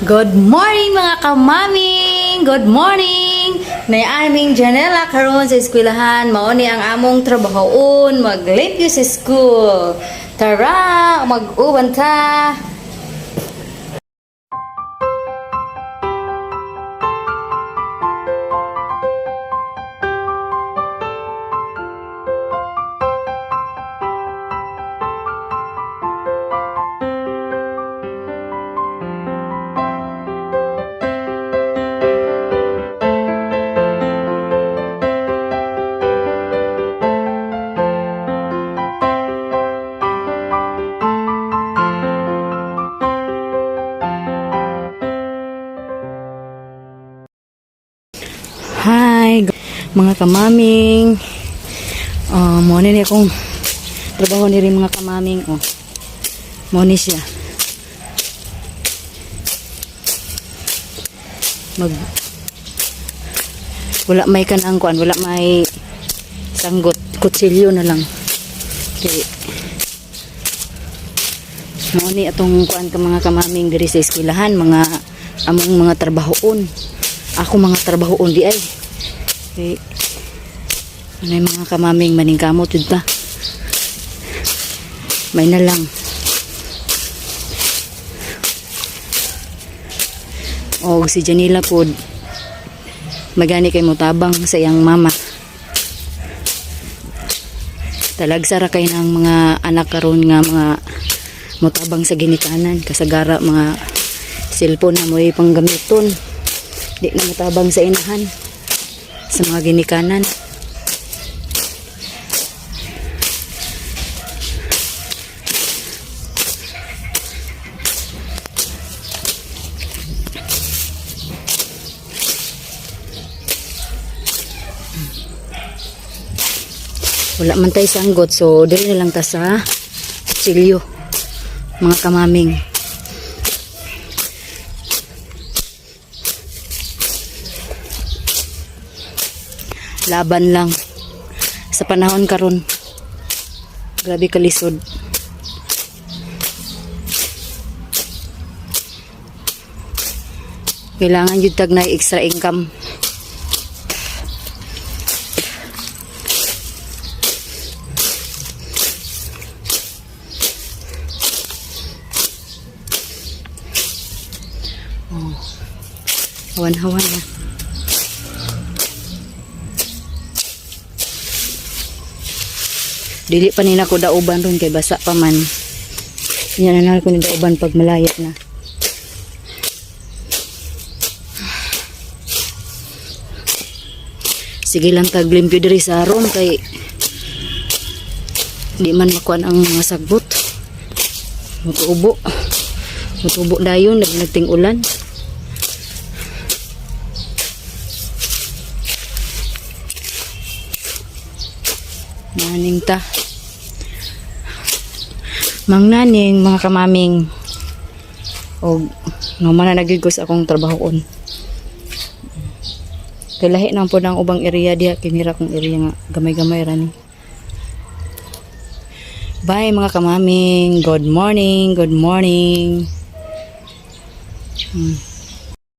Good morning, mga kamaming! Good morning! May aming Janela karon sa eskwelahan. Mao ni ang among trabahoon, maglimpyo sa school. Tara, mag-uban ta! Hi, mga kamaming. Mo ni akong trabaho ni rin, mga kamaming. Oh. Mo ni siya. Mag wala may kanang kuan, wala may sanggot, kutsilyo na lang. Kay mo ni atong kuan ka, mga kamaming, diri sa eskwelahan, mga among mga trabahoon. Ako mga trabahoon di ay. Kay ano yung mga kamaming, maningkamot yun ta. May na lang. O si Janila pod magani kay motabang sa iyang mama. Talagsa ra kay ng mga anak karon nga mga motabang sa ginikanan, kasagara mga cellphone na mo'y panggamiton. Di na motabang sa inahan, sa mga ginikanan. Wala man tayo sanggot, so dili na lang ta sa kutsilyo, mga kamaming. Laban lang sa panahon karon. Grabe kalisod. Kailangan jud tag na extra income. Oh. Hawan-hawan na. Dili pa nila ko dauban ron kay basa pa man. Yan na lang ko ni dauban pag malaya na. Sige lang taglimpyo diri sa room kay di man makuan ang mga sagbot. Mutubo. Mutubo dayon nagting ulan. Naning ta. Mangnaning, mga kamaming. Og no man na nagyud ko sa akong trabahoon. Kay lahi nang po ng ubang area diha kinira kong area nga gamay-gamay ra ni. Bye, mga kamaming. Good morning. Good morning.